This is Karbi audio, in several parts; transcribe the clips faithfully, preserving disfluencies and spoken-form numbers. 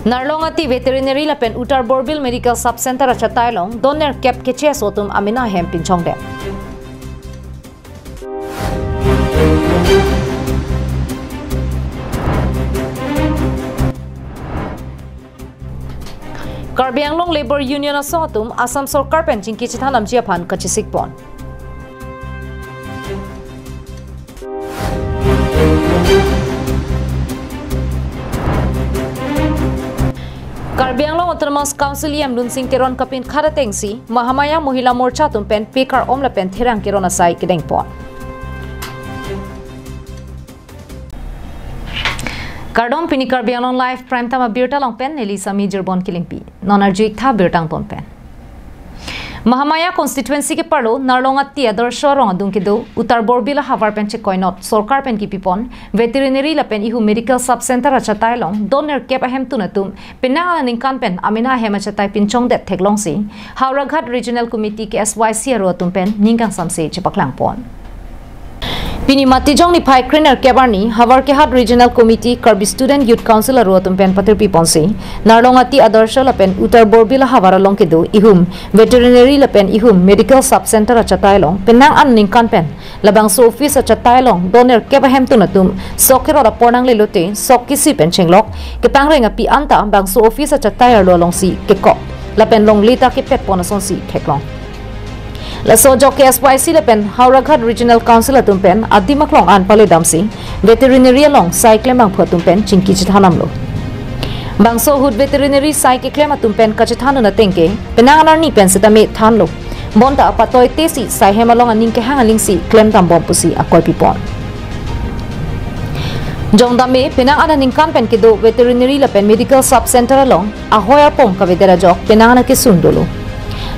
Narlong Ati Veterinary lapen Uttar Borbil Medical Sub Center achatai along don nerkep kecheso atum amena ahem pinchongdet. Karbi Anglong Labour Union asong atum Assam Sorkar pen chingki chethan damji aphan kachesik pon. Karbi Anglong Autonomous Council E M Lunsing Teron kapinkhat atengsi Mahamaya Mohila Morcha atum pen pekar-om lapen therang keron asai kedeng pon. Kardom, pini Karbi Anglong Live Prime Time abirta along pen neli Sami Jirbon Kilingpi. Non arju-ik tha birta angton pen. Mahamaya constituency keparlo Narlong Ati Adarsha arong adung kedo Uttar Borbil ahavar pen chekoinot sorkar pen kipipon veterinary lapen ihum medical sub center achatai along don nerkep ahemtun atum penang aningkan pen amena ahem achatai pinchongdet theklongsi Howraghat Regional Committee K S Y C aro atum pen ning kangsamse chepaklang pon. Pini Matijong niphai krenerkep arni Howraghat Regional Committee, Karbi Student Youth Council aro atum pen patirpi ponsi Narlong Ati Adarsha lapen Uttar Borbil ahavar along kedo ihum veterinary lapen ihum medical sub center achatai along penang aningkan pen labangso office achatai along don nerkep ahemtun atum sok kerot apor nanglelote sok kisi pen chenglok kepangreng api anta bangso office achatai arlo alongsi kekok lapen longle ta kepet pon asonsi theklong. Laso ajok K S Y C lapen Howraghat Regional Council atum pen adim aklong an pale damsi veterinary along sai klembangphu atum pen chingki chethan damlo. Bangso ahut veterinary sai keklem atum pen kachethan un ateng ke penang anarni pen setame thanlo. Bonta apatoi tesi sai hem along aning kehang alingsi klem dambom pusi akoi pipon. Jongdame penang aningkan pen kedo veterinary lapen medical sub center along ahoi arpong kavedet ajok penang anakesung dolo.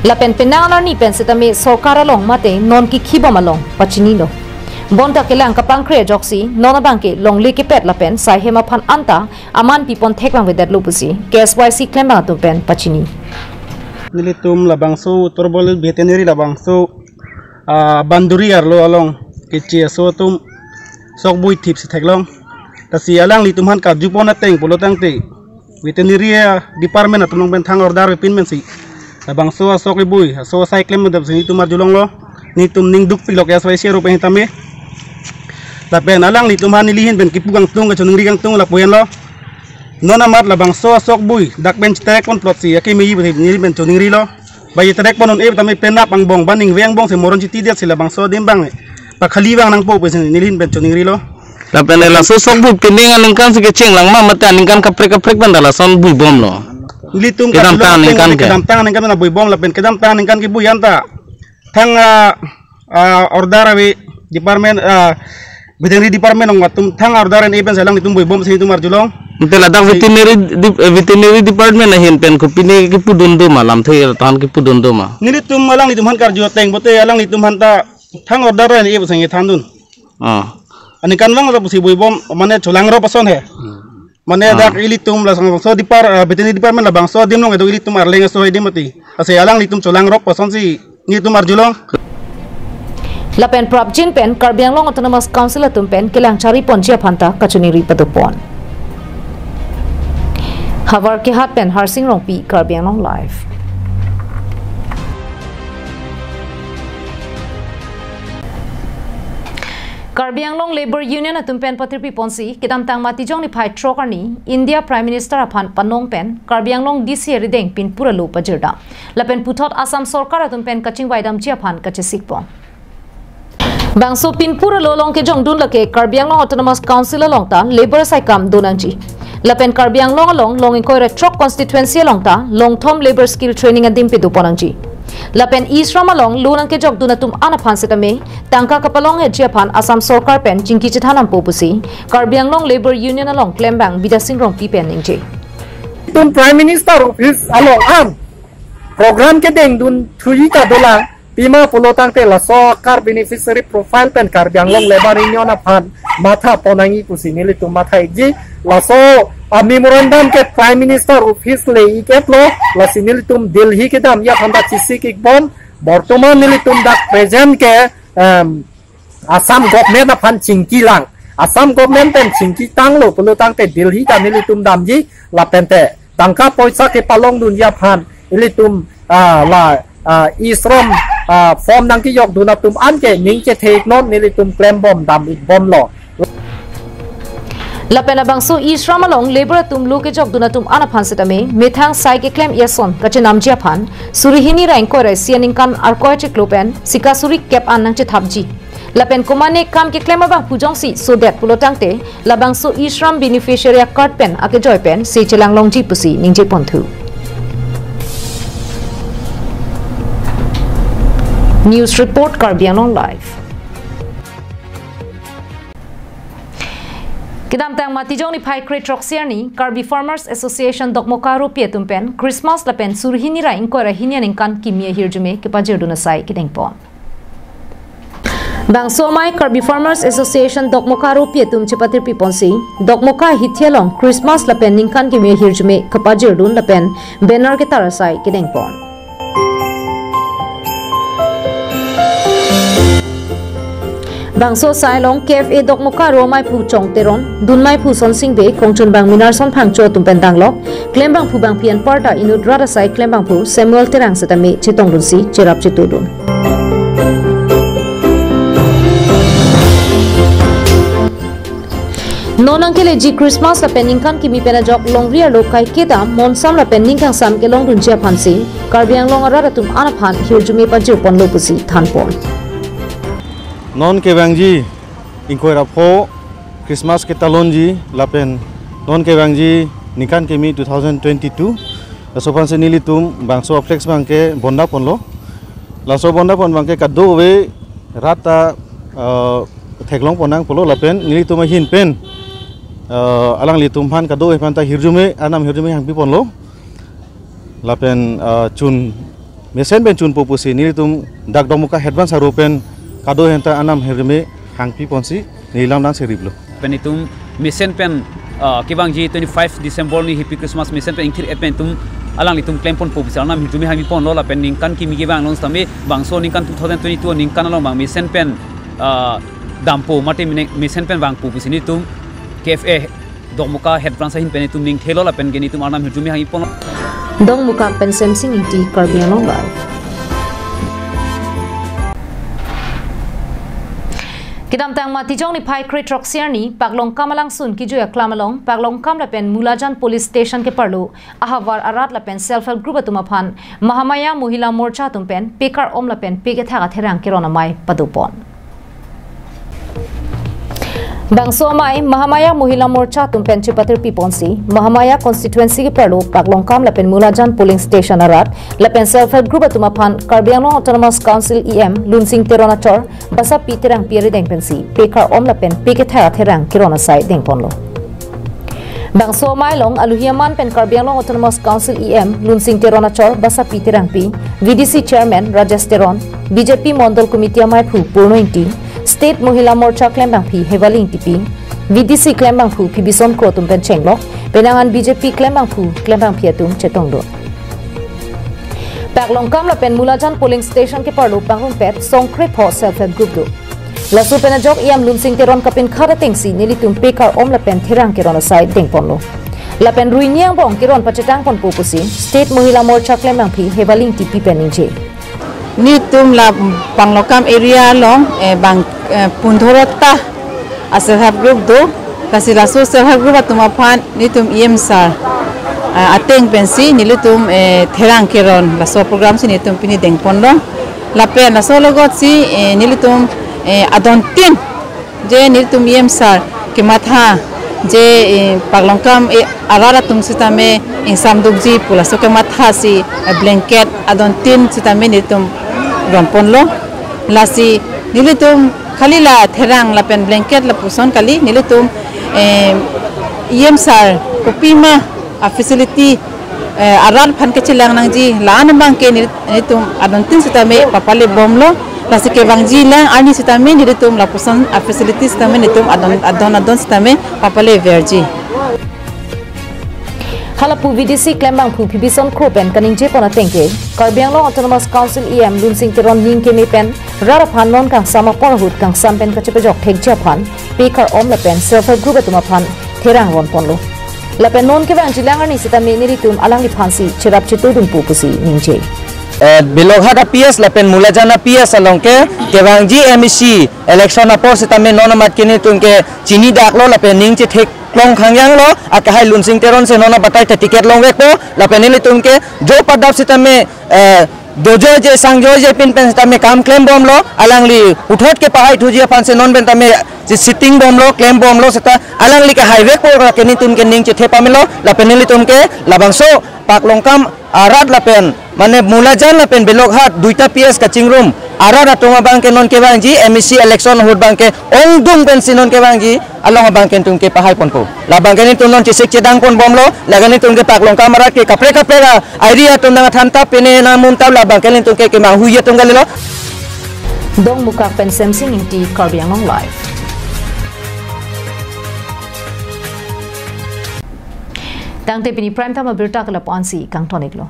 Lapen penang anarni pen setame sorkar along mate non kikhibom along pachinilo. Bonta kelang kapangkre ajoksi non abangke longle kepet lapen sai hem aphan anta aman pipon theklang vedetlo pusi K S Y C klembang atum pen pachini. Nelitum labangso Uttar Borbil veterinary labangso, ah, boundary arlo along kecheso atum sok bui thipsi theklong. Lasi alanglitum aphan karjupon ateng pulo tangte veterinary, ah, department atum along pen thang order pepin pensi labangso asok kebui, aso asai klem mendap si nelitum arjulonglo, nelitum ning dukpiklo K S Y C aro pen tame. Lapen alanglitum aphan neli ahin pen kipu kangtung kachoningri kangtung lapu-an lo. Non amat labangso asok bui dak pen cheterek pon plot si akemeji pen neli pen choningrilo. Ba cheterek pon un-e tame penap angbong ba ningve angbong si moron chiti det si labangso adim abang pakhali vang nangpo pusi neli ahin pen choningrilo. Lapen laso sok bui pining aningkan si kecheng lang ma mate aningkan kaprek kaprek pen da lason bui bomlo. Nelitum kedamtang aningkan ke. Kedamtang aningkan na bui bom lapen kedamtang aningkan kebui anta thang, ah, ah, order ave department, ah, veterinary department along atum thang order en-e pensi alanglitum bui bom si nelitum arjulong. Nte ladak veterinary dep-, eh, veterinary department ahin pen kopine kipudun do ma, lamthe tahan kipudun do ma. Nelitum alanglitum aphan karju ateng pote alanglitum aphan ta thang order en-e pensi thandun. Ah. Aningkanvang ta pusi bui bom mane cholangrop ason he. Mane, ah, dak ilitum labangso depar-, ah, veterinary department labangso adim along kedo ilitum Arleng aso adim mati. Lasi alanglitum cholangrop asonsi nelitum arjulong. Lapen prapjin pen Karbi Anglong Autonomous Council atum pen kelang chari ponji aphan ta kachoningri padopon. Howraghat pen Harsing Rongpi, Karbi Anglong Live. Karbi Anglong Labour Union atum pen patirpi ponsi kedamtang Matijong niphai throk arni India Prime Minister aphan panong pen Karbi Anglong D C arideng pinpur alo pajirdam. Lapen puthot Assam Sorkar atum pen kachingvai damji aphan kachesik pon. Bangso pinpur alo along kejongdun lake Karbi Anglong Autonomous Council along ta labour saikam do nangji. Lapen Karbi Anglong along long ingkoi ra throk constituency along ta longthom labour skill training adim pado pon nangji. Lapen e-shram along lo nangkejokdun atum an aphan setame tangka kapalong-etji aphan Assam Sorkar pen chingki chethan dampo pusi Karbi Anglong Labour Union along klembang Bidya Sing Rongpi pen ningje. Itum Prime Minister Office along an program kedengdun thuji ta dolang, pima pulo tangte laso akar beneficiary profile pen Karbi Anglong Labour Union aphan matha pon nangji pusi nelitum matha-ikji. Laso a-memorandum ke Prime Minister Office le-ik-etlo, lasi nelitum Delhi kedamji aphan ta chesik-ik bom. Bortoman nelitum dak present ke, em, Assam government aphan chingki lang. Assam government pen chingki tanglo pulo tangte Delhi ta nelitum damji lapente tangka poisa kepalongdunji aphan ilitum, ah, la, ah, e-shram, ah, form nangkejokdun atum anke ning chethe-iknon nelitum klembom dam-ikbomlo. Lapen labangso e-shram along labour atum lo kejokdun atum an aphan sitame methang sai keklem ason kachenamji aphan suri hini ra ingkoi ra isi aningkan Arkoi achiklo pen sika suri kep an nangchethapji. Lapen komatne kam keklem abangphu jongsi sodet pulo tangte labangso e-shram beneficiary a-card pen akejoi pen se chelanglongji pusi ningjeponthu. News report, Karbi Anglong Live. Kedamtang Matijong niphai kre-throksi arni Karbi Farmers Association Dokmoka aropi atum pen Christmas lapen suri hini ra ingkoi ra hini aningkan kimi ahirjume kepajirdun asai kedengpon. Bangso amei Karbi Farmers Association Dokmoka aropi atum chepatirpiponsi Dokmoka ahithi along Christmas lapen ningkan kimi ahirjume kepajirdun lapen banner ketar asai kedengpon. Bangso asai along K F A Dokmoka aro ameiphu Chong Teron, dun meiphu Son Singbe, kongchunbang Minarson Phangcho atum pen danglok klembangphu bangphi anparta inut rat asai klembangphu Samuel Terang sitame chetongdunsi cherap chetudun. Non nangkeleji Christmas lapen ningkan kimi pen ajok longri arlo kaiketa monsam lapen ning kangsam kelongdunji aphansi Karbi Anglong arat atum an aphan hirjume pajirponlo pusi thanpon. Non kevangji ingkoi ra pho Christmas ketalonji lapen non kevangji ningkan kimi two thousand twenty-two. Laso aphansi nelitum bangso a-flex abangke bondaponlo. Laso bondapon abangke kadokave rat ta, eh, theklongpon nangpo lo lapen nelitum ahin pen, eh, alanglitum aphan kadokave aphanta hirjume, arnam hirjume hangpiponlo. Lapen, eh, chun mesen pen chunpo pusi nelitum dak Dokmoka headman sar pen kadokave aphanta arnam hirjume hangpiponsi neli lam nangcheriplo. Pen itum mesen pen, ah, kevangji twenty-five December ni Happy Christmas mesen pen ingthir-et pen itum alanglitum klemponpo pusi arnam hirjume hangpiponlo lapen ningkan kimi kevang along sitame bangso ningkan two thousand twenty-two ningkan along abang mesen pen, ah, dampo mate mene-, mesen pen vangpo pusi nelitum K F A Dokmoka head branch ahin pen itum ningthelo lapen ke nelitum arnam hirjume hangpiponlo. Dokmoka pen Semsing Ingti, Karbi Anglong Live. Kedamtang Matijong niphai kre-throksi arni Paklongkam alangsun kejui aklam along Paklongkam lapen Mulajan Police Station keparlo ahavar arat lapen Self Help Group atum aphan Mahamaya Mohila Morcha atum pen pekar-om lapen pekethak atherang keron amei padopon. Bangso amei Mahamaya Mohila Morcha atum pen chepatirpiponsi Mahamaya constituency keparlo Paklongkam lapen Mulajan polling station arat lapen Self Help Group atum aphan Karbi Anglong Autonomous Council E M Lunsing Teron achor Basapi Terangpi arideng pensi pekar-om lapen pekethak atherang keron asai dengponlo. Bangso amei along aluhi aman pen Karbi Anglong Autonomous Council E M Lunsing Teron achor Basapi Terangpi, V D C Chairman Rajesh Teron, B J P Mondol Committee ameiphu Purno Ingti, State Mohila Morcha klembangphi Hevali Ingtipi, V D C klembangphu Phibison Kro atum pen chenglok, penang an B J P klembangphu klembangphi atum chetongdun. Paklongkam lapen Mulajan polling station keparlo pangrumpet songkrepho Self Help Group do. Laso pen ajok E M Lunsing Teron kapinkhat atengsi nelitum pekar-om lapen therang keron asai dengponlo. Lapen ruini angbong keron pachetangponpo pusi State Mohila Morcha klembangphi Hevali Ingtipi pen ningje. Nelitum la Paklongkam area along, eh, bang, eh, pundhorota a-Self Help Group do, lasi laso Self Help Group atum aphan nelitum E M sir, eh, ateng pensi nelitum, eh, therang keron laso program si nelitum pini dengponlo. Lapen laso alogotsi, eh, nelitum, eh, adontin je nelitum E M sir kematha je, eh, Paklongkam, eh, arat atum sitame ingsamdukji pu laso kemathasi, eh, blanket adontin sitame nelitum ronponlo. Lasi nelitum kali la therang lapen blanket lapuson kali, nelitum, eh, E M sir kopima a-facility, eh, arat aphan kechelang nangji la-an abangke neli-, nelitum adontin sitame papalebomlo, lasi kevangji lang arni sitame nelitum lapuson a-facility sitame nelitum adon, adon adon sitame papaleverji. Halapu V D C klembangphu Phibison Kro pen kaningje pon ateng ke, Karbi Anglong Autonomous Council E M Lunsing Teron ning keme pen rat aphan non kangsam apor ahut kangsam pen kachepajok thekji aphan pekar om lapen self help group atum aphan therang ron ponlo. Lapen non kevangji lang arni sitame nelitum alangliphansi cherap chetudunpo pusi ningje. Eh, Belokhat a P S lapen Mulajan a P S along ke kevangji M A C election apor sitame non amat ke nelitum ke chinidaklo lapen ning chetheklong khangyanglo, akehai Lunsing Teron si non abatai ta ticket longvekpo, lapen nelitum ke jo padap sitame, eh, dojoije sangjoije pin pen sitame kam klembomlo, alangli puthot kepahai thuji aphan si non pen tame si sitting bomlo, klembomlo seta alangli kehaivekpo, lake nelitum ke ning chethe pamelo, lapen nelitum ke labangso Paklongkam arat lapen, mane Mulajan lapen Belokhat duita P S kachingrum arat atum abang ke non kevangji M A C election ahut abang ke ongdung pensi non kevangji along abang ke nelitum kepahai ponpo. Labang ke nelitum non chesik chedang ponbomlo, lake nelitum ke Paklongkam arat ke kaprek kaprek a area atum nangthan tap pine nangmun tap, labang ke nelitum ke kemanghu atum kalilo. Dongmukak pen Semsing Ingti, Karbi Anglong Live. Tangte pini Prime Time abirta ke lapu-ansi kangton-iklo.